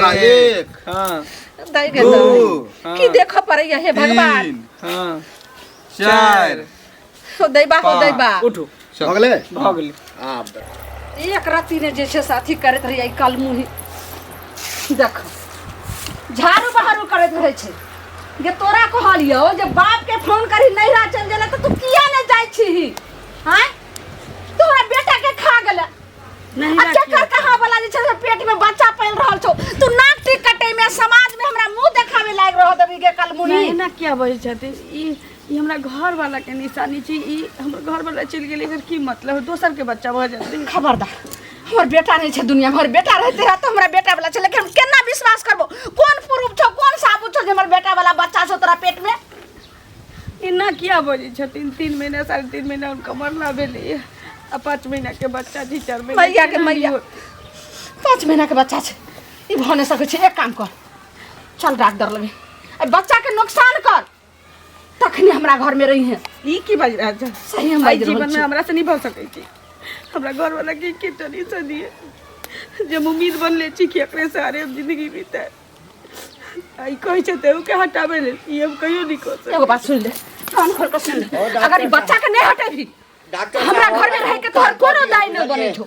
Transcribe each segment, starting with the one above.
एक हाँ दाइ गे दू दाइ की देखऽ पड़ैया हे भगवान तीन हाँ चारि हो दैबा हो पाँच। दैबा उठू भऽ गेलै भऽ गेलै आब एक रत्ती ने जे छै से अथी करैत रहैया ई कलमुही देख झाड़ू बहारू करैत रहै छै जे तोरा कहलियौ जे बाप के फोन करी नैहरा चलि गेलै तऽ तू किया नहि जाइ छीही आँय तोरा बेटा के खा गेलै नहीं आ केकर कहाँ वाला जे छै से पेट में बच्चा पल रहल छौ तू नाक टीक कटे में समाज में हमरा मुंह देखावे लायक रह देबी गे कलमुही नहीं एना किया बजै छथिन ई ई हमरा घर वाला के निशानी छै ई हमर घर वाला चलि गेलै एकर की मतलब दोसर के बच्चा भऽ जेतै खबरदार हमर बेटा नहीं छै दुनिया में हमर बेटा रहते रह तऽ हमरा बेटा वाला छै लेकिन हम केना विश्वास करबो कोन प्रूफ छौ कोन साबुत छौ जे हमर बेटा वाला बच्चा छौ तोरा पेट में एना किया बजै छथिन 3 महीना 3.5 महीना हुनका मरला भेलैए आ 5 महीना के बच्चा छै 4 महीना मैया के केना मैया लियौ? 5 महीना के बच्चा छै ई भऽ नहि सकै छै एक काम कर चल डॉक्टर लगे एहि बच्चा के नुकसान कर तखने हमरा घर में रही है ई की बाजि रहल छै सही हम एहि बाजि रहल जीवन में छी हमरा से नहीं भऽ सकै छै हमरा घर वाला के के टेंशन दिए जे हम उम्मीद बनले छी कि एकरे सहारे हम जिंदगी बिताए आई कहै छै तऽ के हटाबै लेल ई हम कहियो नहि कऽ सकब एगो बात सुन ले कान खोल के सुन ले अगर ई बच्चा के नहीं हटेबी डॉक्टर हमरा साहब, घर में रह के तोहर कोनो दाय नहीं बनै छौ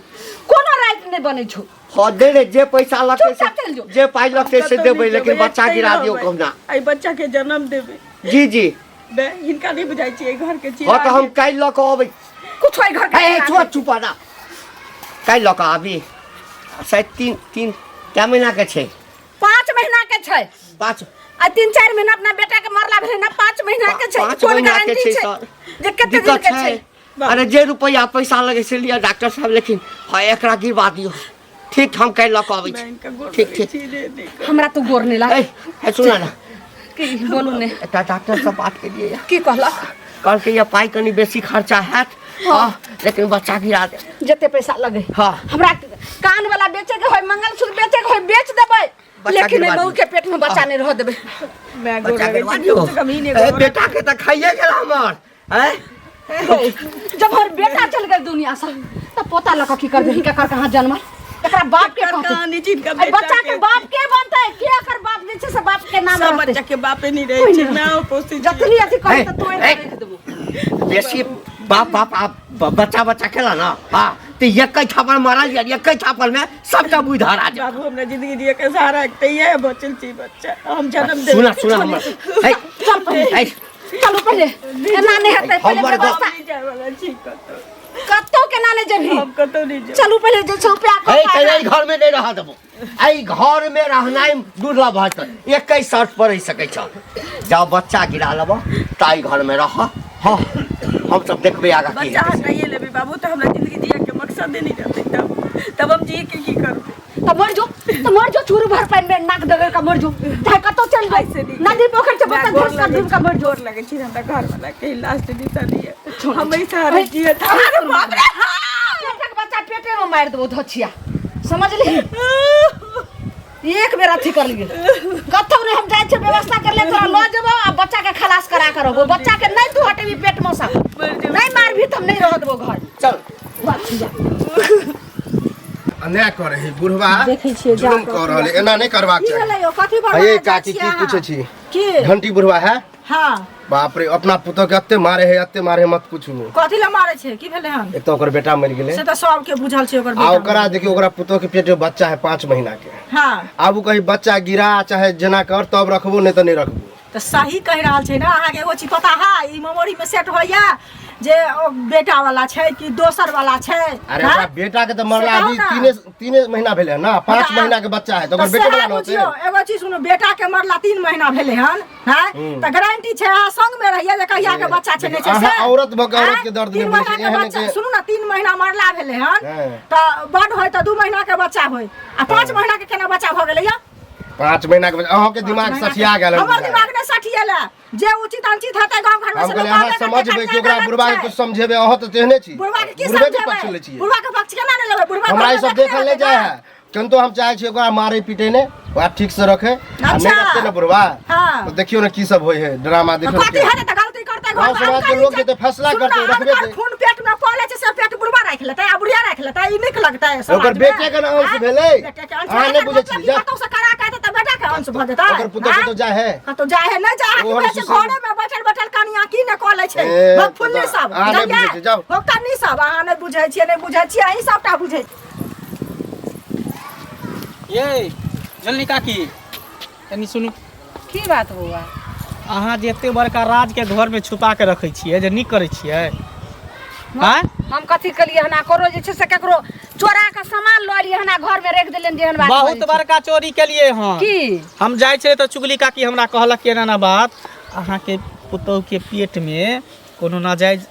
कोनो राइट नहीं बनै छौ हाँ दे रे जे पैसा लगतै चुपचाप चलि जो। से जे पाइ लगतै से कतौ देबै नहि लेकिन जेबै, बच्चा एतहि गिरा दियौ रहबै। कहुना एहि बच्चा के जन्म देबै जी जी बे हिनका नहि बुझाइ छै एहि घर के हाँ तऽ हम काल्हि लऽ कऽ अबै कुछ एहि घर के हे छोड़ चुपा ना काल्हि लऽ कऽ आबी शायद तीन तीन कए महीना के छै 5 महीना के छै पाँच आ 3-4 महीना अपना बेटा के मरला भेलै ना 5 महीना के छै पाँच कोन महीना के गारंटी छै छै सर जे कते दिन दिक्कत के छै छै अरे जे रुपैआ पैसा लगै से लिअ डॉक्टर साहब लेकिन हाँ एकरा गिरवा दियौ ठीक हम काल्हि लऽ कऽ अबै मैं छी हिनका गोर ठीक लगै ठीक छी रे नहि करू। हमरा तू गोर नहीं लाग ए हे सुन ना की बोलू ने एकटा डॉक्टर से बात केलियै की कहलक कहलकै ये पाइ कनि बेसी खर्चा हैत हाँ लेकिन बच्चा गिरा दे जते पैसा लगे हाँ। हमरा कान वाला बेचे के होय मंगलसूत्र बेचे के होय बेच देबै बच्चा लेकिन गिरवा बहू दियौ। के पेट में बच्चा नहीं रह देबै मैं गोर बच्चा लगै गिरवा छी दियौ कम से कम ई नहि ए, गोर बेटा के तऽ खाइए गेल हमर हैं जब हमर बेटा चल गेल दुनिया से तब पोता लऽ कऽ की करबै हिनका कर कहाँ जन्मल एकरा बाप के एकर कहतै कहानी छी हिनका एहि बेटा बच्चा के बाप के बनतै के एकर बाप जे छै से बाप के नाम सब रहतै बच्चा के बापे नहीं रहै कोइ छै नहि मैं पोसै छी जतनी अथी करी ए, तऽ तोड़ि ए। कऽ राखि देबो बेसी बाप बाप आप बच्चा बच्चा केला ना हाँ तो एक थापड़ मारल जाय एक थापड़ में सबटा बुद्धि हरा जाय बाबू हमरा जिंदगी जिए के सहारा एकटा इएह बचल छी बच्चा हम जन्म देबै सुना सुना हमर हे, चल पहिले हे, चलू पहिले एना नहि हेतै पहिले हमर गप- व्यवस्था नहि जाय वाला छी कतौ कतौ केना नहि जेबही हम कतौ नहि जायब चलू पहिले जे छै उपाय हे कऽ तऽ एहि घर में नहीं रह देबो एहि घर में रहनाइ दुर्लभ है एक शर्त पर रहि सकै छ जब बच्चा गिरा लेबो तऽ एहि घर में रह हाँ हम सब देखबै आगाँ की बच्चा हेतै। हटाइए लेबै बाबू तऽ हमरा जिंदगी जिए के मकसदे नहि रहतै तब तब हम जिए के की करबै तऽ मर जो तऽ मर जो चूरू भर पानि में नाक दगड़ के मर जो चाहे कतौ चल ऐसे जाओ नहीं। नदी पोखर से बोतल गोर घुस कर डूब के मर जो गोर लगै छी हमरा घर वाला के लास्ट निशानी है हम एहि सहारे जिए अरे बाप रे पेटक बच्चा पेटे में मारि देबो धोछिया समझली एक बेर अथी कर लिए कतौ नहीं हम जाइ छियै व्यवस्था कर ले तोरा लऽ जेबो आ बच्चा के खलास करा के रहबो बच्चा के नहीं तू हटेबी पेट में से नहीं मारबी तऽ हम नहीं रह देबो घर चल बच्चिया अन्याय करे है बुढ़वा देखै छियै जा जुलुम कऽ कऽ रहल है एना नहीं करबाक की चाही भेलै यौ कथी हे बड़बड़ा काकी जाइ की छियै पूछे अहाँ? छी की घंटी बुढ़वा है हाँ बाप रे अपना पुतोह के अत्ते मारे है अत्ते मारे है मत पूछू कथी लए मारै छै की भेलै हन एक तो ओकर बेटा मरि गेलै से तऽ सबके बुझल छै ओकर आ बेटा ओकरा देखियौ ओकरा पुतोह के पेट में बच्चा है 5 महीना के हाँ आब उ कही बच्चा गिरा चाहे जेना कर तब रखबो नहीं तऽ नहीं रखबो तऽ सही कहि रहल छै ने अहाँके एगो चीज पता है ई मेमोरी में सेट होइया जे ओ बेटा वाला छै कि दोसर वाला छै अरे हाँ? ओकरा बेटा के तऽ मरला से कहू अभी ना। तीने तीने महीना भेलै ना 5 तऽ- महीना के बच्चा है तऽ तऽ ओकर बेटे सएह वाला न होतै बुझियौ एगो चीज सुनू बेटा के मरला 3 महीना भेलै हन हैं तऽ गारंटी छै अहाँ संग में रहिए जे कहिया के बच्चा छै नहि छै अहाँ से औरत भऽ के औरत आँय? के दर्द तीन नहि बुझै महीना छी, के एहन बच्चा के- सुनू ना 3 महीना मरला भेलै हन हाँ। तऽ बड होय तऽ 2 महीना के बच्चा होय आ 5 महीना के केना बच्चा भऽ गेलै यौ 5 महीना के बच्चा अहाँ के दिमाग सठिया गेल हन हमर दिमाग नहि सठिएल है। जे उचित अनुचित हेतै गाँव घर में हम से कहलियै लोक अहाँ कहबे करतै, समझबै कि कन्या ओकरा गलत बुढ़बा के छै। कुछ समझेबै अहाँ तऽ तेहने छी बुढ़बा के की बुढ़बे के पक्ष समझेबै लै छियै बुढ़बा के पक्ष केना नहि लेबै बुढ़बा हमरा घर ई में सब देखने देखल नहि हेतै जाइ ना। है किन्तु हम चाहै छियै ओकरा मारै पीटै नहि ओकरा ठीक से रखे आ नहि अच्छा। रखतै ने बुढ़बा हाँ। तऽ देखियौ ने की सब होइ है ड्रामा तऽ देखियौ कथी ने हेतै तऽ गलती करतै घर गाँव में समाज के अनकर लोग इज्जत- जेतै फैसला सुनू करतै, ना, रखबे अनकर तै। खून पेट में पलै छै से पेट बुढ़बा राखि लेतै आ बुढ़िया राखि लेतै ई नीक लगतै समाज ओकर में? बेटे के ने अंश आँय? भेलै। बेटे के अंश अहाँ नहि एकर बुझै मतलब छी, ई जा। कतौ से करा के अंश भऽ जेतै ओकर पुतोह आँय? कतौ जाइ है कतौ जाइ है नहि जाइ है ओहन की कहै छै सुशील- घरे में बैठल बैठल कनिया की ने कऽ लै छै ए, भगफुल्ली सब अहाँ नहि बुझलियै? बुझै छियै, जाउ। भोगतनी सब अहाँ नहि बुझै छियै नहि बुझै छियै अहीं सबटा बुझै छियै ये जल्दी काकी कनि सुनू की बात बौआ अहाँ जे एते बड़का राजके घरमे छुपा के रखै छियै जे नीक करै छियै आँय हम कथी केलियै हन आ करो जे छै से केकरो चोरा के सामान लऽ एलियै हन आ घर में राखि देलियनि जेहन बात बहुत भऽ जाइ बड़का चोरी केलियै हँ छै। की हम जाइ छलियै तऽ चुगली काकी हमरा कहलक कि एना एना बात अहाँके पुतोहुके पेटमे कोनो नाजायज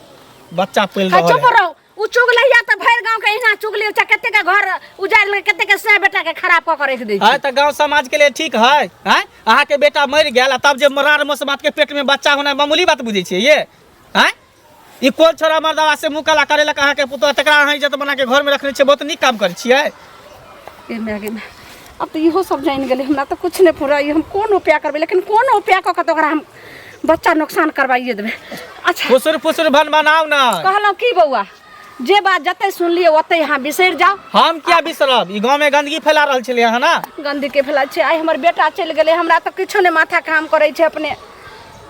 बच्चा पलि है रहल चुप है रहू उ चुगलैया तऽ भरि गाँव के एहिना चुगली छै कते के घर उजाड़ि लेलकै कते के सै बेटा के खराब कऽ के राखि दै है छै तऽ गाँव समाज के लिए ठीक है आँय अहाँके बेटा मरि गेल आ तब जे मरार मसमात के पेट में बच्चा होना मामूली बात बुझै छियै ये आँय ई कोन छोरा मर्दावा से मुँह काला करेलक अहाँके पुतोह तकरा अहाँ इज्जत बना के घर में रखने छियै बहुत नीक काम करै छियै गे माय गे माय। आब तऽ इहो सब जानि गेलै हमरा तऽ किछु नहि फुराइ हम कोन उपाय करबै लेकिन कोन उपाय कऽ कऽ तऽ ओकरा हम बच्चा नुकसान करवाइए देबै अच्छा फुसुर फुसुर भन बनाउ ना कहलहुँ की बौआ जे बात जते सुनलियै ओते अहाँ बिसरि जाउ हम किया बिसरब ई गाँव में गंदगी फैला रहल छलियै अहाँ ना गंदगी फैला छै आइ हमर बेटा चलि गेलै हमरा तऽ किछो नहि माथा काम करै छै अपने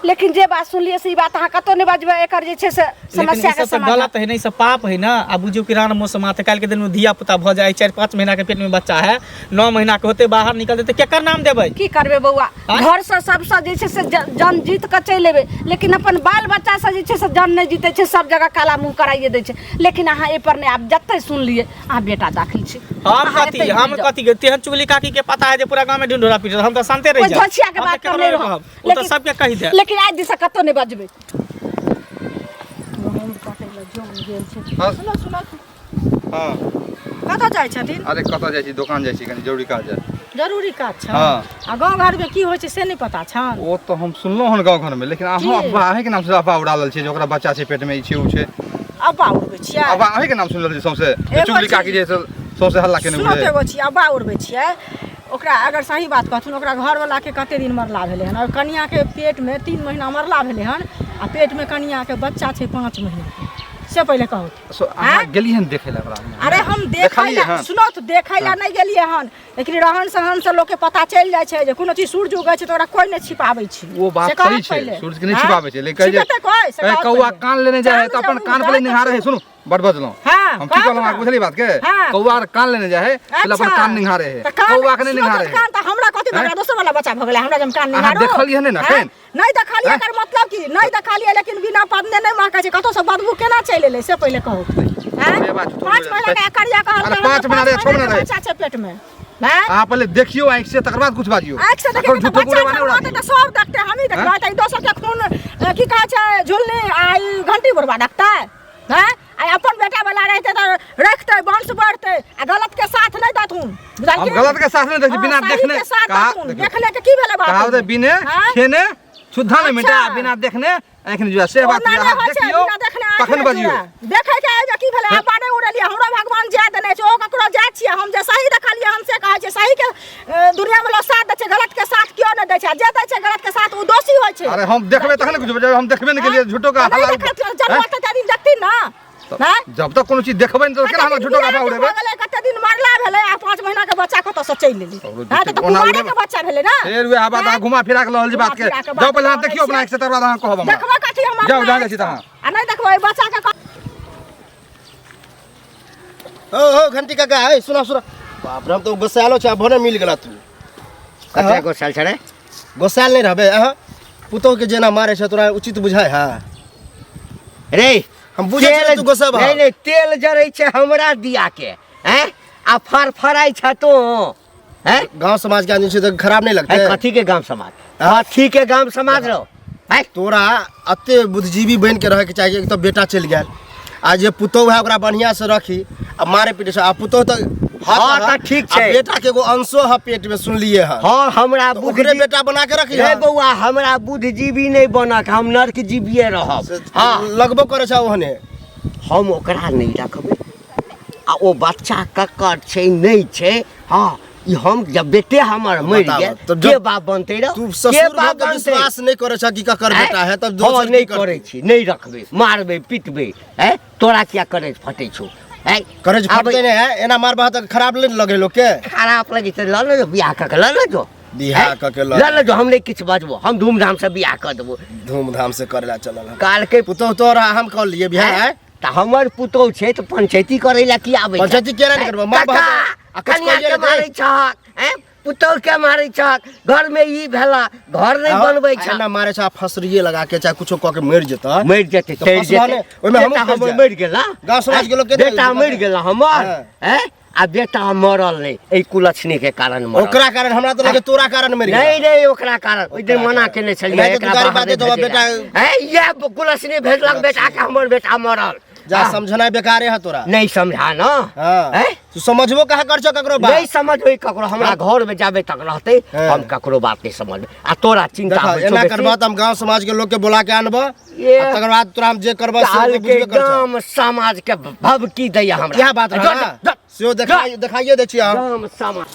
लेकिन जे बात सुनलियै से ई बात अहाँ कतहु नहि बजबै एकर जे छै से लेकिन ई समस्या के सब तऽ समाधान गलत है नहीं सब पाप है ना आ बुझियौ कि रान मौसम आते काल्हि के दिन में धिया पुता भऽ जाय 4 5 महीना के पेट में बच्चा है 9 महीना के होते बाहर निकल जेतै केकर नाम देबै की करबै बौआ आँय? घरसँ सबसँ जे छै से जन जीत कऽ चलि एबै लेकिन अपन बाल बच्चासँ जे छै से जन नहि जीतै छै सब जगह काला मुँह कराइए दै छै लेकिन अहाँ एहिपर नहि आब जते सुनलियै अहाँ बेटा दाखिल छी हम अहाँ कथी एतै हम रहि जाउ। कथी तेहन चुगली काकी के पता है जे पूरा गांव में ढिंढोरा पीट रहल, हम तऽ शांते रहि ओहि जायब झोछिया के हम तऽ बात पर केकरो नहि नहि रहब कहब ओ तऽ सबके कहि देत लेकिन आइ दिशा कतहु नहि बजबै हाँ सुनो सुनो हाँ कतऽ जाइ छथिन अरे कतऽ जाइ छी दोकान जाइ छी कनि जरूरी काज है जरूरी काज छै हाँ। आ गाँव घरमे की होइ छै से नहि पता छनि ओ तऽ हम सुनलहुँ हन गाँव घरमे लेकिन अहाँ की? अफवाह अहीँके नाम से अफवाह उड़ा रहल छियै जे ओकरा बच्चा छै पेटमे ई छै ओ छै अब्बा उड़बै छियै अफवाह अहीँके नाम सुनि रहल छी सौंसे जे एगो चुगली चीज- काकी जे से सौंसे हल्ला केने सुनो तऽ उड़े एगो छियै अब्बा उड़बै छियै ओकरा अगर सही बात कहथुन ओकरा घरवलाके कते दिन मरला भेलै हन और कनियाके पेटमे 3 महीना मरला भेलै हन आ पेटमे कनियाके बच्चा छै 5 महीनाके से पहिले कहू सो अहाँ गेलियै हन देखै लए ओकरा अरे हम देखै देखलियै लए हन? सुनो तऽ देखै लए नहि गेलियै हन लेकिन रहन सहन से लोकके पता चलि जाइ छै जे कोनो चीज सूर्य उगै छै तऽ ओकरा कोइ नहि छिपाबै छै ओ बात से कहत सही छै पहिले। सूर्य के नहि आँय? छिपाबै छै लेकिन कहै जे छिपेतै कोइ से कहै कहत कौआ पहिले। कान लेने जाइ है तऽ चाँद अपन जब कान उगतै पहिले तऽ निहारे है सुनू बड़ बजलहुँ हाँ, हम की कहत कहलहुँ अहाँके ना। बुझलियै बात के हाँ। कौआ आर कान लेने जाइ है पहिले अपन अच्छा। कान निहारे है तऽ कान कौआ के नहि सुनो तऽ निहारे है कान तऽ हमरा कथी भऽ गेलै दोसर वाला बच्चा भऽ गेलै हमरा जम कान अहाँ निहारो देखलियै नहि ने आँय? एखन? नहि देखलियै आँय? एकर मतलब की नहि देखलियै लेकिन बिना पदने नहि महकै छै कतौ से बदबू केना चलि एलै से पहिले कहू आँय? से बात झूठ 5 महीना के एकरिया कहल अरे 5 महीना रहे, 6 महीना रहे। बच्चा छै पेट में आँय? अहाँ पहिले देखियौ आँखि से तकर बाद कुछ बाजियौ आँखि से देखियौ एखन तऽ झूठो बच्चा गुड़ेबा नहि उड़ा जन्मतै तऽ सब देखतै हमही देखबै तऽ ई दोसर के खून की कहै छै झुलनी आ ई घंटी बुढ़बा देखतै हैं आ अपन बेटा वाला रहतै तऽ रखतै वंश बढ़तै आ गलत के साथ नहि देथुन हम बुझलखिन गलत के साथ नहि दै छी हाँ, बिना सही देखने के साथ कहा देथुन देखियौ, देखने के की भेलै बात कहावत है, बिने हाँ? खेने शुद्धा नहि मिटा अच्छा। बिना देखने आँखि नहि जुड़ा से बात ओना छै, नहि अहाँ होइ छै, देखियौ बिना देखने आँखि तखन नहि बजियौ जुड़ा। देखै के आबि की भेलै अपा नहि उड़ेलियै हमरा भगवान जाय देने छै ओ ककरो जाय छियै हम जे सही देखलियै हम से कहै छियै सही के दुनिया मे लोग साथ दै छै गलत के साथ केओ नहि दै छै आ जे दै छै गलत के साथ ओ दोषी होइ छै अरे हम देखबै तखन ने कुछ बजबै हम देखबे नहि केलियै झूठो का तऽ नहि हल्ला देखै छियै, जन्म तऽ दिन देखथिन ने तऽ हैं? जब तक कोनो चीज देखबै नहि तऽ केना हमरा कते दिन झूठो का बियाह अफवाह के उड़ेबै भऽ गेलै, कते दिन मरला भेलै आ 5 महीना के बच्चा कतऽ से चलि एलै तोरो हँ तऽ झूठे- ओना कुमारे उड़ेबै। के बच्चा भेलै ने फेर वएह बात अहाँ घुमा फिरा के लऽ रहल छी घुमा बात के फिरा के बात जाउ पहिले अहाँ लऽ देखियौ अपना रहल आँखि से तकर बाद अहाँ कहब हमरा देखबै कथी हम जाउ अपना जाउ जाइ छी तऽ अहाँ आ नहि देखबै बच्चा के हो हो घंटी काका ए सुना सुना बाप रे हम तो गोसालो छै भोरे मिल गेला तू कते गोसाल छै रे गोसाल नहीं रहबे अहाँ पुतोह के जेना मारे छै तोरा उचित बुझाय है रे हम बुझै छियै तू गोसाबा नहीं नहीं तेल जरै छै हमरा दिया के हैं आ फरफराइ छ तू हैं गांव समाज के आदमी छै तऽ खराब नहीं लगते है कथी के गांव समाज कथी के गांव समाज रहो है तोरा एते बुद्धिजीवी बनि के रहैके चाही एक तऽ बेटा चलि गेल आ जे पुतोह है ओकरा बढ़िया से रखी आ मारे पीटे छै आ पुतोह तऽ हाँ, तऽ ठीक छै। आ बेटा के एगो अंशो है पेट में सुनलिए है हाँ हमरा तऽ ओकरे बुद्धिजीवी बेटा बना के रखी रे बौआ हमरा बुद्धिजीवी नहीं बनक हम नर्क जीविए रहब हाँ लगबो करे छै ओहने हम ओकरा नहीं रखबै आ ओ बच्चा ककर छै नहीं छै हाँ ई हम जब बेटे हमर मरि बताबऽ, गेल तऽ के जब बाप बनतै रौ तू के ससुर बाप भऽ के बनतै विश्वास नहीं करे छै कि ककर आँय? बेटा है तब हम दोसर नहि की करतै? करै छी नहि रखबै मारबै पिटबै हैं तोरा किया करेज फटै छौ हैं करेज आब फटते नहीं है एना मारबह तऽ खराब नहीं लगे लोग के खराब लगै छै लऽ ले जो बियाह कऽ के लऽ ले जो बियाह हैं? कऽ के लऽ लऽ ले जो, हम नहि किछु बजबो, हम धूमधाम से बियाह कऽ देबो। धूमधाम से करे ला चलल हन। काल के पुतोह तोरा हम कऽ लिए बियाह हैं? तऽ हमर पुतोह छै तऽ पंचायती करै लए की आबै छै? पंचायती केना नहि करबो? माँ काका, बाप आ किछु कनिया कहिए के नहि। मारै छहक, हैं? पुतोह के मारै छहक, घर में ई भेला, घर नहि बनबै छह। एना मारे छै, फसरिए लगा के चाहे कुछो कऽ के मरि जेतै। मरि जेतै, तऽ तैर फसबा जेतै। नहि, ओहिमे हमहूँ बेटा फँसि हमर जायब। मरि गेला। गाँव समाज के लोक के बेटा मरि गेला हमर, हाँ। हैं? आ बेटा मरल नहि, एहि कुलक्षणी के कारण मरल। ओकरा कारण हमरा तऽ लगे तोरा कारण मरि गेल। नहीं नहीं, ओकरा कारण ओहि दिन मना केने छलियै, नहि तऽ एकरा तू गारि बाहर बात नहि देबऽ भेजै बेटा। लए। हैं, इएह कुलक्षणी भेजलक बेटा के, हमर बेटा मरल। जा हाँ। समझनाइ बेकारे है तोरा। नहीं समझा ना। हाँ। हैं? तू समझबो कहाँ कर छौ ककरो बात? नहीं समझबै ककरो, हमरा घर में जाबे तक रहते हाँ। हम ककरो बात नहीं समझबै। आ तोरा चिंता देखा, होइ छौ एना बेसी। करबह तऽ हम गाँव समाज के लोग के बोला के आनबह, ये आ तकर बाद तोरा हम जे करबह से काल तो के बुझबे कर छौ। गाम समाज के भभकी दैया हमरा। इएह बात रहै जा, ना? जा, सेहो देखाइए दै छियै हम। गाम समाज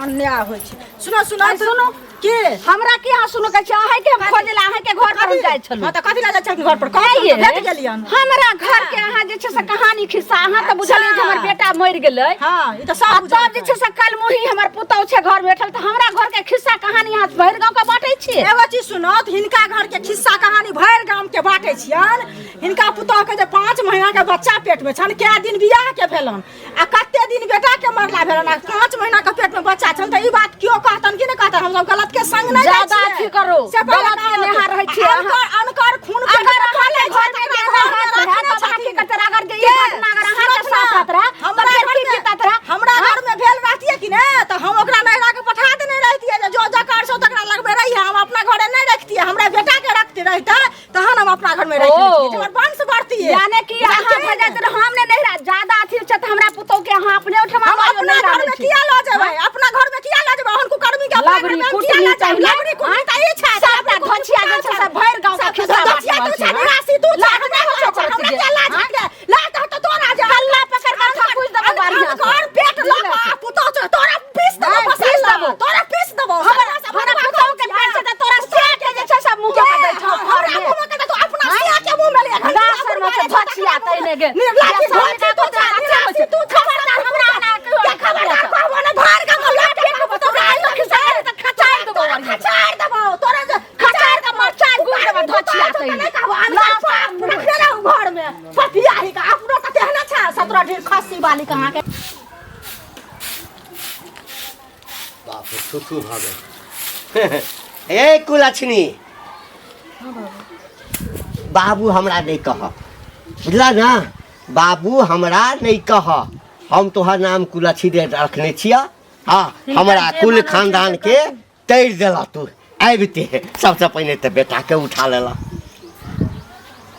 अन्याय होइ छै। सुनो सुनो आइ सुनो। के हमरा की अहाँ सुनो कहै छी? अहाँ के हम खोजै लए अहाँ के घर पर हम जाइ छलहुँ। हाँ, तऽ कथी लए जाइ छलखिन घर पर? कहू आइये। तऽ भेट गेलियन। हमरा घर के अहाँ जे छै से कहानी खिस्सा अहाँ तऽ बुझलियै जे हमर बेटा मरि गेलै। हाँ, ई तऽ सब आ बुझल तब जे छै से कलमुही हमर पुतहु छै घर बैठल, तऽ हमरा घर के खिस्सा कहानी अहाँ भरि गाँव के बाँटै छियै। एगो चीज सुनो, तऽ हिनका घर के खिस्सा कहानी भरि गाम के बाँटै छियन। हिनका पुतहु के जे 5 महीना के बच्चा पेट में छनि, कए दिन बियाह के भेलन आ कते दिन बेटा के मरला भेलन, आ 5 महीना के पेट में बच्चा छनि, तऽ ई बात केओ कहतन कि नहि कहतन? हमसब गलत के संग नहि जाइ ज्यादा छियै। अथी करू, से पहिले गलत के कहत। नेहा रहै छियै अहाँ। अनकर खून पेट अगर में अहाँके चलै घर छै, में तकरा एना घर में हाथ रहै, रखने तब अहाँ की छथिन। करतै? अगर जे ई के? घटना अगर अहाँके सुनत साथ ना। होत रहै, तऽ हमरा फेर घर की में- बीतत रहै? हमरा हाँ? घर में भेल रहतियै कि ने, तऽ हम ओकरा नैहरा के पठा देने रहतियै जे जो जकर छौ तकरा लगबे रहियै, हम अपना घरे नहि रखतियै। हमरा बेटा के रखते रहितै तहन हम अपना घर में रख ओ। लेतियै, जे हमर वंश बढ़तियै। यानी कि अहाँ भेजैत रह, हम नहि नैहरा ज्यादा अथी छै तऽ हमरा पुतहु के अहाँ अपने ओहिठमा हम लऽ जाउ, अपना नैहरा घर नहि में छी। किया लऽ जेबै? अपना घर में किया लऽ जेबै? ओहन कुकर्मी के अपना घर लबड़ी में हम किया कुटनी लऽ जायब? चाहिए। लबड़ी कुटनी तऽ ई छै, सबटा लबड़ी कुटनी धोछिया जे छै से भरि गाँव के खिस्सा धोछिया बाँटि तू छै, रहल छै। निराशी तू छै, लाज हमरा नहि होइ छौ लाज छै, हमरा करती किया लाज जे? हेतै? लाज तऽ हेतौ तोरा जे कल्ला पकड़ कऽ थकुच देबौ बढ़िआँ से। अनकर पेट लऽ कऽ पुतहु छै, तोरा पीस देबौ, नहि, पीस मसाला। देबौ। तोरा पीस देबौ। हमरा पुतहु के पेट छै तऽ तोरा सिया के जे छै से मुँह के दै छौ हमरा घरमे। मुँह में के तू अपना सिया के मुँह में ले। ना शर्म छै, धोछिया तैने गे। निर्लाजी ये धोछी तू छै, निराशी तू छै। खबरदार हमरा ना कहियो के खबरदार कहबो ने, धर के मोला पेट में तोरा आइयो खिसाए तऽ खचाइ देबौ बढ़िआँ से। खचार देबौ तोरा जे खचार के मरचाइ गुड़ देबौ धोछिया तैने तैने। कहबो अनकर पाप रखने रहू घर में पतिया ही का अपनो तऽ तेहने छै 17 ढेर खस्सी वाली कहाँ के। बाप रे, थू थू भऽ गेल। ए कुलक्षणी बाबू, हमरा नहि कह, बुझला ना? बाबू हमरा नहि कह, हम तोहर नाम कुलक्षणी रखने छियह। हाँ, हमरा कुल खानदान के तैर देला तू। आबिते सबसँ पहिने तऽ बेटाके उठा लेला।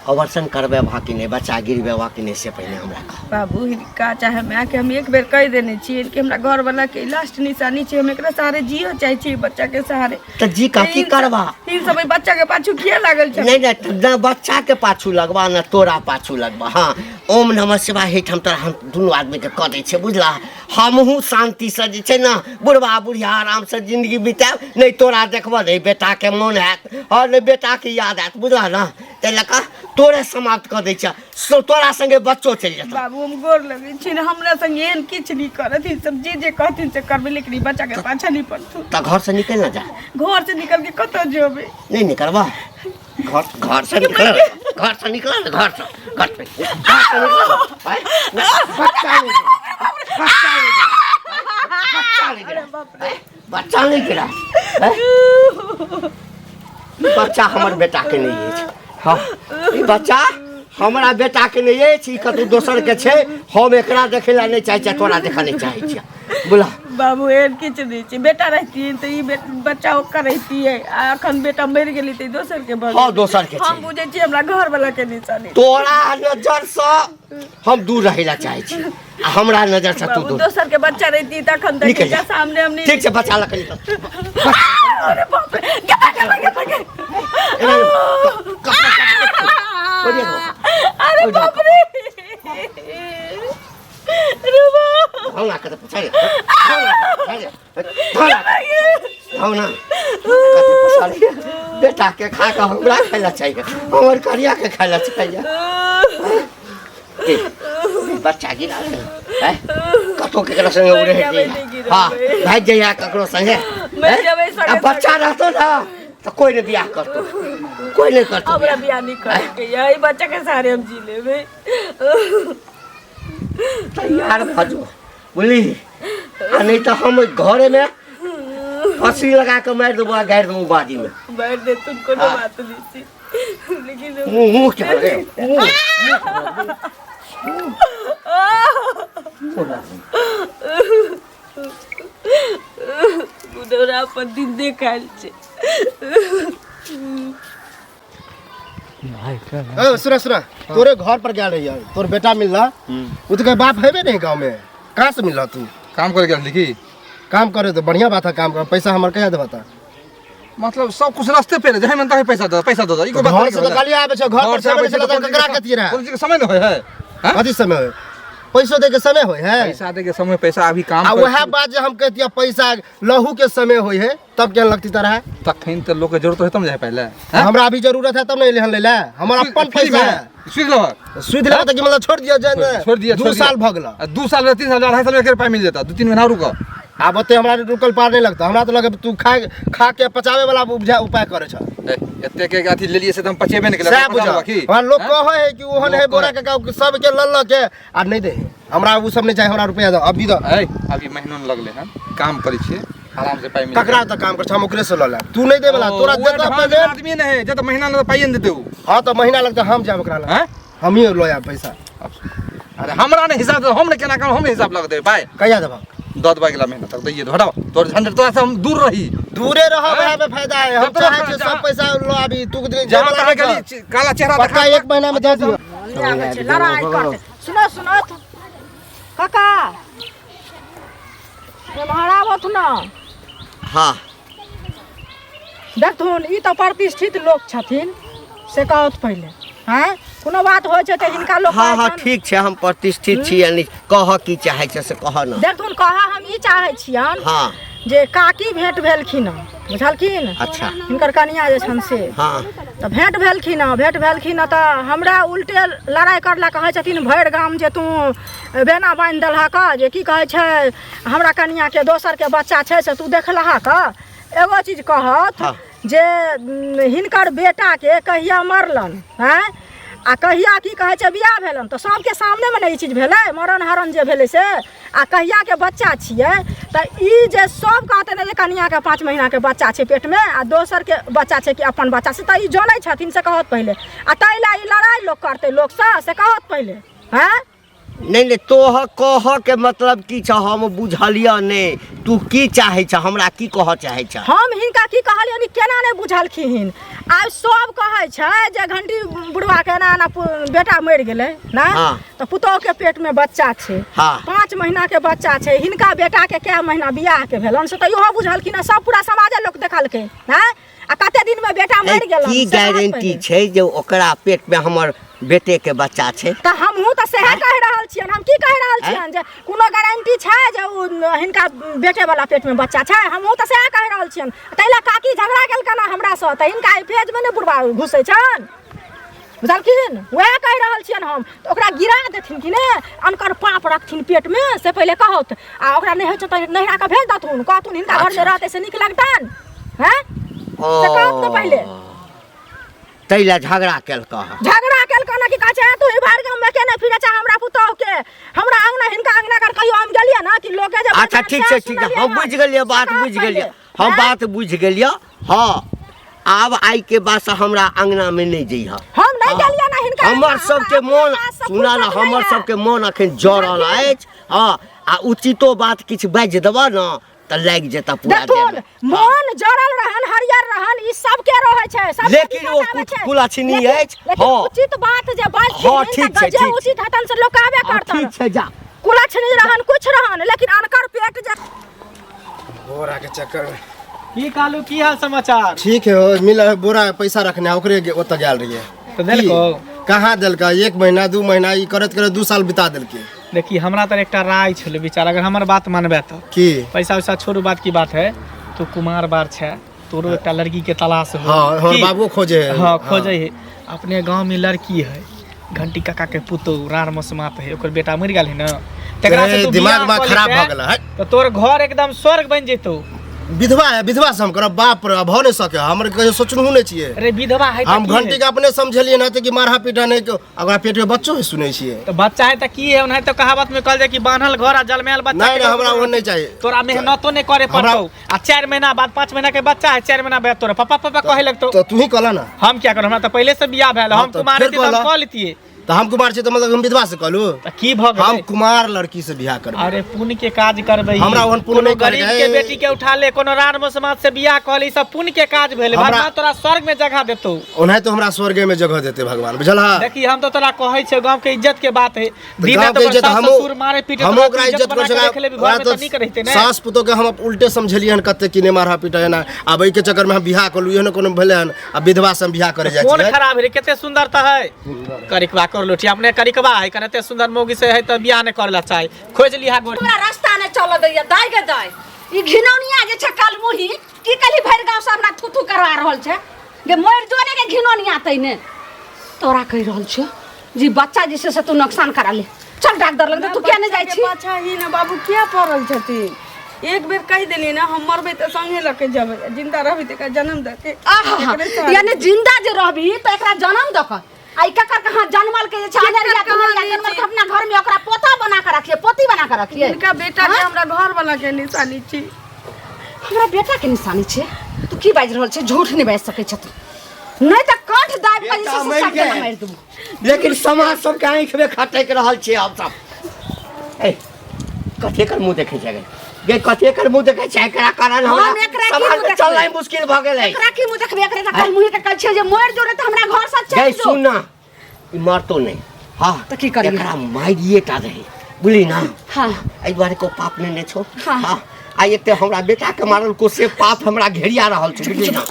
ऑपरेशन करबेबह कि नहि, बच्चा गिरबेबह कि नहि, से पहिने हमरा कह। बाबू, हिनका चाहे माय के हम एक बेर कहि देने छियै कि हमरा घर वाला के लास्ट निशानी छै, हम एकरा सहारे जियो चाहे छियै, बच्चा के सहारे। तऽ जी का की करबा? ई सब एहि बच्चा के पाछू किया लागल छै? नहीं नहीं, न बच्चा के पाछू लगबा न तोरा पाछू लगबा। हाँ, ओम नमः शिवाय हेठ हम तोरा हम दुनू आदमी के कऽ दै छियै, बुझला? हमहूँ शान्तिसँ जे छै ने बुढ़बा बुढ़िया आरामसँ जिंदगी बितायब। नहि तोरा देखबह, नहि बेटाके मोन हैत आओर नहि बेटाके याद आयत, बुझला ना? ताहि लऽ कऽ तोरे समाप्त कऽ दै छियह, तोरा संगे बच्चो चलि जेतौ। बाबू, हम गोर लगै छी ने, हमरा संगे एहन किछु नहि करत। ई सब जे जे कहथिन से करबै, लेकिन ई बच्चा के पाछा नहि पड़तौ। तऽ घरसँ निकलि ने जा। घर से निकल के कतऽ जेबै? नहि निकलबह घर, घर से निकल, घर से निकल, घर से, घर से, घर से निकल। आय, बच्चा नहीं गिरा, बच्चा नहीं गिरा, बच्चा नहीं गिरा, आय, बच्चा नहीं गिरा, आय। ई बच्चा हमर बेटा के नहीं अछि। हाँ, ई बच्चा हमरा बेटा के नहीं अछि, ई कतौ दोसर के छै। हम एकरा देखै ला नहीं चाहै छियै, तोरा देखऽ नहीं चाहै छियै, बोला। बाबू, एहन किछु नहि छै। बेटा रहितियै तऽ ई बच्चा ओकर रहितियै, आ अखन बेटा मरि गेलै तऽ ई दोसर के भऽ हाँ, गेलै। दोसर के छै। हम बुझै छियै हमरा घर वाला के निशानी। तोरा नजर से हम दूर रहै ला चाहै छी आ हमरा नजर से तू बाबू, दूर। दोसर के बच्चा रहिती तखन तऽ निकल जा। हिनका सामने हम नहि। ठीक छै, बच्चा लऽ कऽ निकल। अरे बाप रे, गे भागे, भागे, भागे। एना नहि, ओरिया दो। अरे बाप रे, अरे बाप। धौना के तऽ पुछाइ, धौना, धौना कते पुछाइ। बेटा के खा कऽ हमरा खाय ला चाहिए, हमर करिया के खाय ला चाहिए। बच्चा गिरा ले, हैं? कतौ केकरो संगे उड़े नहि गिरेबै। हाँ, भागि जइया ककरो संगे। मरि जेबै आ संगे बच्चा रहतो ना तऽ कोई नहीं बियाह करतो, कोई नहीं करतो। हमरा बियाह नहीं करे के ये, ई बच्चा के सहारे हम जी लेबै। तैयार भऽ जो, बुझली? आ नहीं तऽ हम घरे में फंसी लगा के मारि देबो आ गाड़ि देबो बाड़ी में। मारि दे तुम, कोनो बात नहीं छी, लेकिन मुँह मुँह के रे मुँह। बुढ़ौरा अपन दिन देखायल छै। ए, सुना सुना, तोरे घर पर गेल रहियै, तोर बेटा मिलला, उ तो कहे बाप हेबे नहीं गाँव में, कहाँ से मिलला तू? काम करे गेल की? काम करे तो बढ़िया बात है, काम कर, पैसा हमर कहिया देबा ता? मतलब सब कुछ रास्ते पे रहे, जहाँ मन तहाँ पैसा दे, पैसा दे, ई कोई बात घर नहीं से तो होला। गाली आबै छै, घर पर घर से से आबै छै आबै तऽ छै, ककरा कथी रहे? कोनो चीज के समय न होय है, हाँ? कथी समय होय? पैसो दे के समय होय है? पैसा दे के समय, पैसा अभी काम आ कर- वएह बात जे हम कहतियै पैसा लहू के समय होय है, तब केहन लगती तरह? तखन तऽ लोक के जरूरत होय तब ने जाय पहिले, हाँ? हमरा अभी जरूरत है तब ने एलिहन लै लए, हमर अपन फ्री पैसा में? है। सुध लेबह? सुध लेबह तऽ की मतलब छोड़ दिअ जाय ने? छोड़ दिया, 2 छोड़ दिया। साल भऽ गेल। आ 2 साल, 3 साल, 2.5 साल में एक पाई मिल जाता, 2-3 महीना रुको। आब ओते हमरा रुकल पार नहीं लगता, हमरा तो लगे तू खा खा के पचावे वाला उपजा उपाय करे छ। ए, एते के अथी लेलिए से त हम पचेबे नहीं केलक, सएह पता बुझा। लेबा की? हमरा लोग हाँ? कहै है कि ओहन लोग है बोरा कहै। के गाँव सबके लऽ लऽ के आ नहीं दे, हमरा उ सब नहीं चाही, हमरा रुपया दो अभी दो। ए, अभी महीनो न लगले हन, काम करै छियै, आराम से पाई मिल ककरा तऽ काम कर छ, हम ओकरे से लऽ लेब, तू नहीं दे वाला, ओ, तोरा ओ देता एडवांस पेमेंट। आदमी नहीं है, जब तक महीना न पाइए न देते उ। हाँ तो महीना लगता हम जाब ओकरा लग। हैं? हमही लऽ आयब पैसा। अरे हमरा नहीं हिसाब, हम ने केना काम, हम ने हिसाब लग देबै पाई। कहिया देबह? 10 बजे अगला महीना तक दैये दो, हटाओ तोर झंझट, तोरा से हम दूर रही। दूरे रह, हैं? वएह में फायदा है, हम जब तक चाहै छियै जहाँ- सब पैसा लऽ आबी, तू जे जहाँ वाला तहाँ नहि गेली, छह। काला चेहरा पक्का देखा। 1 महीना में दे दियौ। आबै छै, लड़ाइ करतै। सुनो सुनो काका, एम्हर आबथु न। हाँ। देखथुन, ई तऽ प्रतिष्ठित लोक छथिन, से कहत पहिले, हैं? कोनो बात होइ छै तऽ हिनका लोक हाँ कहै हाँ छनि। ठीक छै, हम प्रतिष्ठित छी, यानी कह की चाहै छै से कह न। देखथुन, कह हम ई चाहै छियनि हाँ। जे काकी भेंट भेलखिन हँ, बुझलखिन? अच्छा। हिनकर कनिया जे छनि से। हाँ। तऽ भेंट भेलखिन हँ, भेंट भेलखिन हँ तऽ हमरा उल्टे लड़ाइ करला, कहै छथिन भरि गाम जे तू बेना बान्हि देलहक, जे की कहै छै हमरा कनियाके दोसरके बच्चा छै से तू देखलहक। एगो चीज कहत हाँ। जे हिनकर बेटाके कहिया मरलन, आँय, आ कहिया की कहै छै बियाह भेलन, तऽ सबके सामनेमे ने ई चीज भेलै, मरण हरण जे भेलै से, आ कहियाके बच्चा छियै, तऽ ई जे सब कहतै ने जे कनियाके 5 महीनाके बच्चा छै पेटमे आ दोसरके बच्चा छै कि अपन बच्चा छै, तऽ ई जनै छथिन से कहत पहिले, आ ताहि लए ई लड़ाइ लोक करतै लोकसँ से कहत पहिले, आँय। नहीं नहीं, तोह कह के मतलब की छ हम बुझलिय नहीं, तू की चाहे छ, हमरा की कह चाहे छ? हम हिनका की कहलियनि केना नहीं बुझलखिन। आब सब कहै छै जे घंटी बुढ़वा के एना एना बेटा मरि गेलै ना, हाँ। तऽ पुतोह के पेट में बच्चा छै, हाँ। 5 महीना के बच्चा छै, हिनका बेटा के कै महीना बियाह के भेलन से तऽ इहो बुझलखिन, सब पूरा समाजे लोक देखलकै ना, आ कते दिन में बेटा मरि गेलन की से कहत गारंटी पहिले। छै जे ओकरा पेट में हमर बेटे के बच्चा छै? तऽ हमहूँ तऽ सएह कहि रहल छियनि, हम की कहि रहल छियनि जे कोनो गारंटी छै जे ओ हिनका बेटे वाला पेट में बच्चा छै, हमहूँ तऽ सएह कहि रहल छियनि। ताहि लए काकी झगड़ा केलकनि हँ हमरासँ, तऽ हिनका एहि फेजमे नहि बुढ़बा घुसै छनि, बुझलखिन? वएह कहि रहल छियनि हम, तऽ ओकरा गिरा देथिन कि नहि, अनकर पाप रखथिन पेटमे से पहिले कहत, आ ओकरा नहि होइ छै तऽ नैहरा कऽ भेज देथुन, कहथुन हिनका घरमे रहतै से नीक लगतनि, हैं? से कहत ने पहिले। ताहि लए झगड़ा केलकऽ हँ? झगड़ा केलकऽ ने, की कहै छै तू बाहर गाममे के नहि फिरै छै हमरा पुतोह के, हमरा अंगना हिनका अंगना कर कहियो हम गेलियै ना कि लोके जे अच्छा ठीक छै, ठीक छै, हम बुझि गेलियै बात, बुझि गेलियै हम, बात बुझि गेलियै। हाँ, आब आइ के बाद से हमरा अंगना में नहीं जइह। हम नहीं गेलियै ना हिनका हमर अंगना, सबके हमरा मोन अपने पास से सुना ना, फुर्सत हमर नहीं है। सबके मोन अखन जरल अछि। हाँ, आ उचितो बात किछु बाजि देबऽ ने तऽ लागि जेतऽ पूरा देखथुन, देहमे। मोन जरल रहन हरियर रहन ई सबके रहै छै, सबके लेकिन दिक्कत ओ आबै कुछ छै। कुलक्षणी लेकिन- अछि, लेकिन हाँ। उचित बात जे बाजथिन हाँ, तऽ ठीक छै, जे ठीक। उचित हेतन से लोक आबे हाँ, करतन। ठीक छै, जा। कुलक्षणी रहन कुछ रहन, लेकिन अनकर पेट जे बोरा के चक्कर में। की कालू, की हाल समाचार? ठीक है, हो मिल बोरा पैसा रखने है, ओकरे ओतऽ गेल रहियै। तऽ देलकौ? की? कहाँ देलकै, 1 महीना 2 महीना ई करैत करैत 2 साल बिता देलकै। देखी हमरा तर एकटा राय छलै विचार, अगर हमर बात मानबे तऽ। की? पैसा वैसा छोड़ू, बात की बात है, तू कुमार बार छै, तोरो एकटा लड़की के तलाश हो। हाँ, हमर की? बाबू खोजे है। हाँ, खोजे है। अपने गांव में लड़की है, घंटी काका के पुतोह रार मसमात है, ओकर बेटा मरि गेल है ना, तकरा से ए, तू दिमाग बियाह बा कऽ खराब लेतै, भऽ गेल है। तऽ तोर घर एकदम स्वर्ग बनि जेतौ। विधवा है विधवा से हम करब बाप रे भऽ नहि सके हमर कहियो सोचनहु नहि छियै अरे विधवा है हम घंटी के अपने समझलियै ना कि मारहा पीटा नहि ओकरा पेट में बच्चो है सुनै छियै तो बच्चा है त की है ओनाहि तो कहावत में कहल जाय कि बान्हल घर आ जलमायल बच्चा नहीं नहीं हमरा ओहन नहीं चाहिए तोरा मेहनतो नहीं करे पड़तौ आ 4 महीना बाद 5 महीना के बच्चा है 4 महीना बाद तोरा पापा पापा कहे लगतौ तो तू ही कहला ना हम क्या करू हमरा त पहले से बियाह भेल हम तो कुमार फिर रहती त हम कहला। कह लेतियै तो हम कुमार छी तो मतलब हम विधवा से कहलू त की भ हम गेलै कुमार लड़की से बियाह करबै अरे पुण्य के काज करबै हमरा ओहन पुण्य कोनो नहि करैके गरीब है। के बेटी के उठा ले कोनो रान समाज से बियाह कऽ ले ई सब पुण्य के काज भेलै हमरा- भगवान तोरा स्वर्ग में जगह देतौ ओनाहि तो हमरा स्वर्गे में जगह देते भगवान बुझल हा देखी हम तो तोरा कहै छियौ गांव के इज्जत के बात है तऽ दिन गाँव रात के ओकर इज्जत सास हमहूँ ससुर मारे पीटे हमहूँ तोरा ओकरा इज्जत इज्जत बना कर के रख लेबी घर में सका तऽ नीक रहितै ने सास पुतोह के हम उल्टे समझलियै हन कते कि नहि मारहा पीटा एना आब एहिके चक्कर में हम बियाह कऽ लू एहनो कोनो भेलै हन आ विधवा से हम बियाह करे जाइ कोन छियै खराब है कते सुंदर तऽ है करिकबा कर लोठी अपने करिकबा है कने एते सुंदर मौगी से है तऽ बियाह नहि करला चाहे खोज लिहा गोर हमरा रास्ता नहि चलऽ दैया दाइ गे दाइ ई घिनौनिया जे छै कलमुही की कहली भरि गाँव से हमरा थू थू करवा रहल छै गे मरि जो ने गे घिनौनिया तैने तोरा कहि रहल छियौ जी बच्चा जे छै से तू नुकसान करा ले चल डॉक्टर लग तू किया नहि जाइ बच्चा के छी पाछा ही ना बाबू किया पड़ल छथिन एक बेर कहि देलियै ना हम मरबै तऽ संगे लऽ के जेबै आ जिंदा रहबै तऽ एकरा जन्म दऽ के आहा एकरे सहारे यानी जिंदा जे रहबी तऽ एकरा जन्म दऽ कऽ आ ई ककर कहाँ जनमल के जे छै अनरिया कहाँ तुनरिया नहि जनमल छै। के अपना घर में ओकरा पोता बना के रखिए पोती बना के रखिए हिनका बेटा के हमरा घर वाला के निशानी छी हमरा बेटा के निशानी छै तू की बाजि रहल छै झूठ नहि बाजि सकै छै तू नहि तऽ कंठ दाबि कऽ जे छै बेटा से मरि सबके गेल। मारि देबू लेकिन समाज सबके आँखि में खटकि रहल छै हम सब ए कथी एकर मुँह देखै छै गे गे कथी एकर मुँह देखै छै एकरा कारण हमरा हम एकरा की समाज मुँह में देखबै? चलनाइ मुश्किल भऽ गेलै एकरा की मुँह देखबै एकरा तऽ कल मुँह के कहै छियै जे मरि जो रे तऽ हमरा घर से गे चलि जो सुन ना ई मरतो नहि हँ तऽ की करियै? एकरा मारिए टा दही बुझली ना हाँ एहि दुआरे को पाप नहि छौ हाँ। हाँ आ एक तऽ हमरा बेटा के मारल को से पाप हमरा घेरिया रहल छौ बुझली ना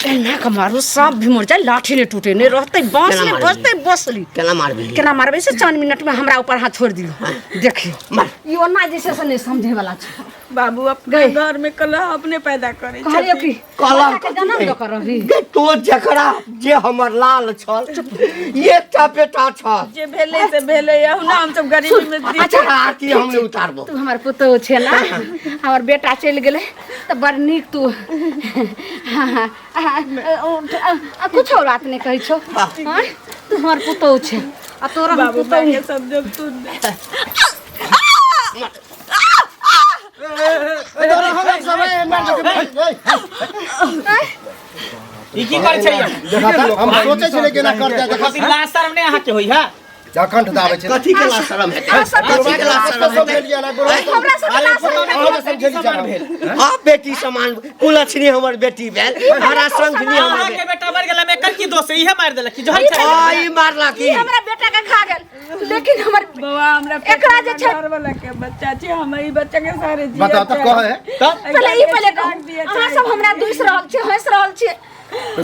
एना के मारू सांप भी मर जाए लाठी नहीं टूटे नहीं रहते बांस केना नहीं मारबही? बचते बसली केना मारबही केना मारबै से 4 मिनट में हमरा ऊपर हाथ छोड़ दियो देखियो मार ई ओना जे छै से नहीं समझे वाला छै बाबू अपने गई। घर में कलह अपने पैदा करे कहलियो कि कलह बच्चा के जन्म दऽ कऽ रही गे तो जकरा जे हमर लाल छल एकटा बेटा छल जे भेलै से भेलै अहुना हम सब गरीबी में जी अच्छा आरती हम नहि उतारबो तू हमर पुतोहु छे ना हमर बेटा चलि गेलै तऽ बड़ नीक तू कुछो बात नहि कहै छौ आँय? तू हमर पुतोहु छे आ तोरा हम बाबू पुतोहु माय के सब जब सुन ई की करै छै यौ? हम सोचै छलियै केना करतै देखा कथी लाज शरम नहि अहाँके होइ है कंठ दाबै छै कथी के लाज शरम हेतै कथी के लाज शरम हेतै समझलियै ना बुढ़वा हमरा सबके लाज शरम अहाँ समझलियै जाना। हाँ बेटी समान कुलक्षणी हमर बेटी भेल हरा शंखनी हमर अहाँके बेटा मरि गेल एकर की दोष है इहे मारि देलक की जहर बेटी चढ़ा हाँ ई मारला की ई हमरा बेटा के खा गेल लेकिन हमर बौआ हमरा पेट एकरा में जे छै- घर वाला के बच्चा छै हम ई बच्चा के सारे जिया बताओ तऽ कहे तब पहिले ई पहिले कहू राख दिया अहाँ सब हमरा दूसि रहल छी हँसि रहल छी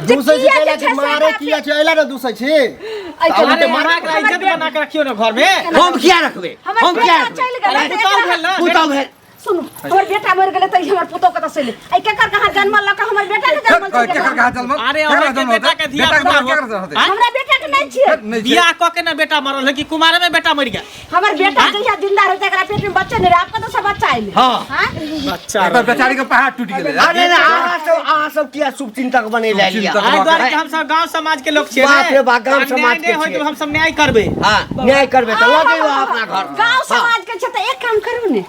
जे दूसै छी किया कैला जे कि छै से मारे हमरा किया छै एला ने दूसै छी एहि तऽ अरे उल्टे मारे अहाँके इज्जत बना के रखियौ ने घर में हम किया रखबै हमर हम किया बेटा रखबै चलि गेलै अरे तऽ पुतहु एकरा- भेल ने पुतहु भेल सुनू हमर बेटा मरि गेलै तऽ ई हमर पुतहु कतऽ से एलै एहि केकर कहाँ जन्मल लऽ कऽ हमर बेटा के जन्मल छै केकर कहाँ जन्मल अरे केकर अहाँके जन्मल बेटा के धिया बेटा पुता के केकर रहतै आँय? हमरा बेटा के नहि छियै नहि छै। बियाह कऽ के ने बेटा मरल है कि कुमारे में बेटा मरि गेल हमर बेटा जहिया जिंदा रहतै एकरा पेट में बच्चे नहि रहै आब कतऽ से बच्चा एलै हाँ। हाँ? बच्चा एकर बेचारी के पहाड़ टूटि गेलै अरे ने अहाँ सब अहाँ सब किया शुभ चिंतक बने ले लिया शुभचिंतक। एहि दुआरे कि हमसब गांव समाज के लोग छियै बाप रे बाप, गाँव अन्याय समाज के नहि होय छियै। तऽ हमसब न्याय करबै हाँ न्याय करबै तऽ लऽ जइयो अपना घर गाँव समाज के छै तऽ एक काम करू ने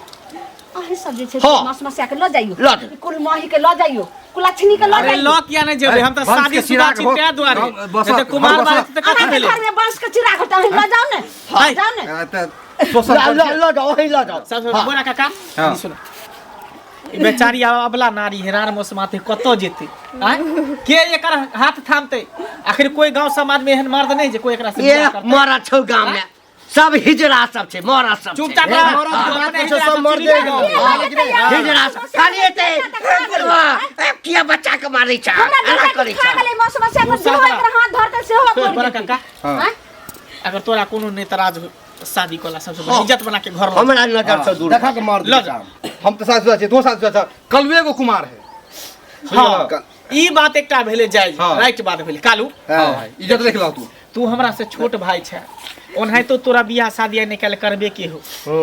अहीं सब जे छै हाँ। मस मसिया के लऽ जाइयो लऽ जाइयो। कुल माही के लऽ जाइयो कुलक्षणी के लऽ अरे जाइयो लऽ किया नहि जेबै हम तऽ वंश के शादी शुदा चिराग छी हो- ताहि दुआरे बसत, नहि तऽ कुमार बसत। बारे तऽ कथी अहाँके भेलै घर में बांस के चिराग होता है लऽ जाओ ने हाय। जाओ ने तऽ शोषण लऽ लऽ लऽ जाओ वहीं लऽ जाओ सब बोरा काका हाँ। ई सुनो ई बेचारी आब अबला नारी हेरान मोसमाते कतऽ जेतै आँय के एकर हाथ थामतै आखिर कोई गांव समाज में एहन मर्द नहि जे कोई एकरा से ये बियाह करतै मरद छौ गाँव में सब हिजड़ा सब छै मरद सब छै चुपचाप रह मरद के बात अपने छै, सब हिजड़ा सब मर्दे चुनि गाँव। गाँव। हाँ, लेकिन नहीं। हिजड़ा सब खाली एते ए बुढ़वा ए किया बच्चा के मारै छ हमरा एना बेटा के करै खा छ गेलै मस मसिया के गुस्सा जेहो करा। एकर हाथ धरतै सेहो तोड़ि बोरा देतै। काका हाँ। आँय? अगर तोरा कोनो नहि तराज हो शादी कोला सबसे हाँ। इज्जत बना के घर ला हमरा नजर से दूर देखा के मार लऽ दे जाओ। हम तऽ सासु छियै तू सासु छ कलुए एगो कुमार है हाँ ई बात एकटा भेलै जायज हाँ। राइट बात भेलै कालू हाँ भाई इज्जत देख लह तू तू हमरा से छोट भाई छै ओनाहितो तोरा बियाह शादी आइ निकालि करबे के हो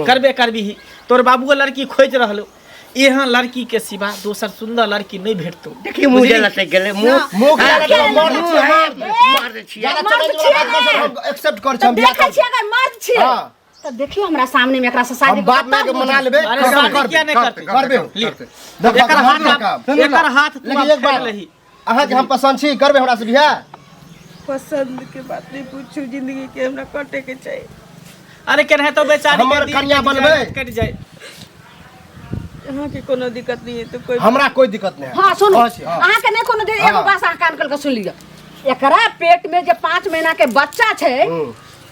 करबे करबी ही तोर बाबूओ लड़की खोजि रहलो एहन लड़की के सिवा दोसर सुंदर लड़की नहीं भेटतो। देखी मुंह जे लटक गेलै मुंह। मुंह के लटक गेलै, मर्द छियै, मर्द। मर्द छियै। ज्यादा मर्द चैलेंज वाला छियै बात ने। कर, हम एक्सेप्ट कर तऽ हम बियाह देखै छियै अगर मर्द छियै हाँ। तऽ देखियौ हमरा सामने में एकरा से शादी हम बाप माय के मना लेबै। अरे करबै, शादी करबै, किया नहीं करते? करबै हम। ले। देखो, एकर हाथ करबै काम। एकर हाथ तू लेकिन आब एक बात फेर लही। अहाँके हम पसंद छी, करबै हमरा से बियाह? पसंद के बात नहीं पूछू, जिंदगी के हमरा कटे के चाहिए। अरे केनाहितो तो बेचारी के हमर दिन कन्या कटि जाए, बनबै? कटि जाए। अहाँ के कोनो दिक्कत नहीं है तो कोई हमरा कोई दिक्कत नहीं है। हाँ सुनू, कहै छी, हाँ। अहाँ के नहीं कोनो एगो हाँ। बात अहाँ कान खोल के सुन लिअ। एकरा पेट में जे 5 महीना के बच्चा छै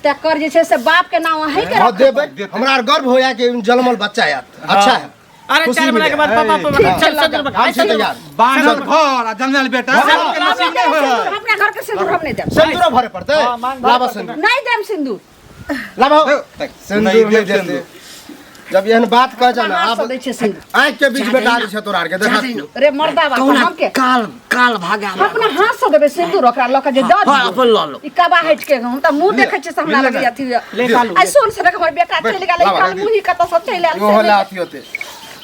तकर जे छै से बाप के नाम अहीं के हाँ रखबै। देबै। हमरा आर गर्व होया कि जन्मल बच्चा आयत, अच्छा है। अरे खुशी 4 महीना के बाद मिले। पापा ठीक। पापा चल चल हम छी तैयार। बान्हल घर आ जन्मल बेटा। अपना अपना घर के सिंदूर हम नहीं देब। सिंदूरो भरे पड़तै। हाँ, मांग भरे लाबऽ पड़तै। सिंदूर। नहीं देब सिंदूर। लाबऽ। सिंदूर सिंदूर नहीं देते। जब एहन बात कह जाना हाथ से आब दै छियै सिंदूर। आँखि के बीच बेटा छै तोरा आर के देख। रे मर्दा बाप कहुना हम के काल काल भागा अपना हाथ से देबै सिंदूर ओकरा लऽ के जे दऽ हाँ, दियौ। अपन लऽ लो। ई कबा हटि के हम तऽ मुँह देखै छियै से हमरा लगैया अथी ले कालू। आ सुन से हमर बेटा चलि गेलै, लाबऽ, काल मुँही कतऽ सब चलि आयल इहो से होला अथी होते।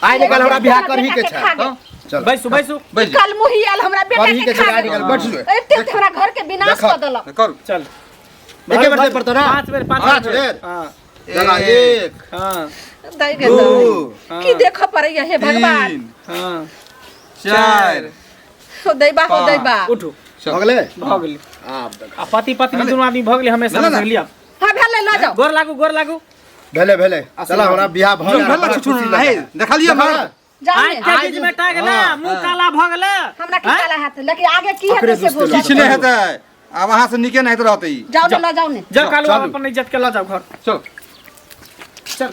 आइ निकाल हमरा बियाह करही के छै। खा गेल। चल बैसू बैसू। बैठ जा। कल मुही आयल हमरा बेटा करही के के छै, खा आइ गेल। निकाल बैठ जो। एते तऽ हमरा घर के विनाश देखऽ। कऽ देलक। करू। चल एके बेर दे पड़तौ ना? 5 बेर, 5 5 बेर। हाँ। चला, 1 हाँ। दै गे 2 दै। की देखऽ पड़ैया हे भगवान। 3 हाँ। 4 हो दैबा हो दैबा। उठू। भऽ गेलै? भऽ गेलै। आब देख। आ पति पत्नी दुनू आदमी भऽ गेलै हमेशा ना, ना। लिअ। हाँ भेलै लऽ जाउ। गोर लागू गोर लागू। भेलै भेलै। चला हमरा बियाह भऽ गेल। भेल छुछु नहीं देखलियै मर्द। जाउ आँखि ने। के बीच में टा गेलै, मुँह काला भऽ गेलै। हमरा की काला हेतै, लेकिन आगे की हेतै ओकरे से दुस्ते बुझल। किछु नहि हेतै, आब अहाँ से नीके नहि रहतै ई। जाउ ने लऽ जाउ ने। जाउ कालू चलू। अपन इज्जत के लऽ जाउ घर। चल चल।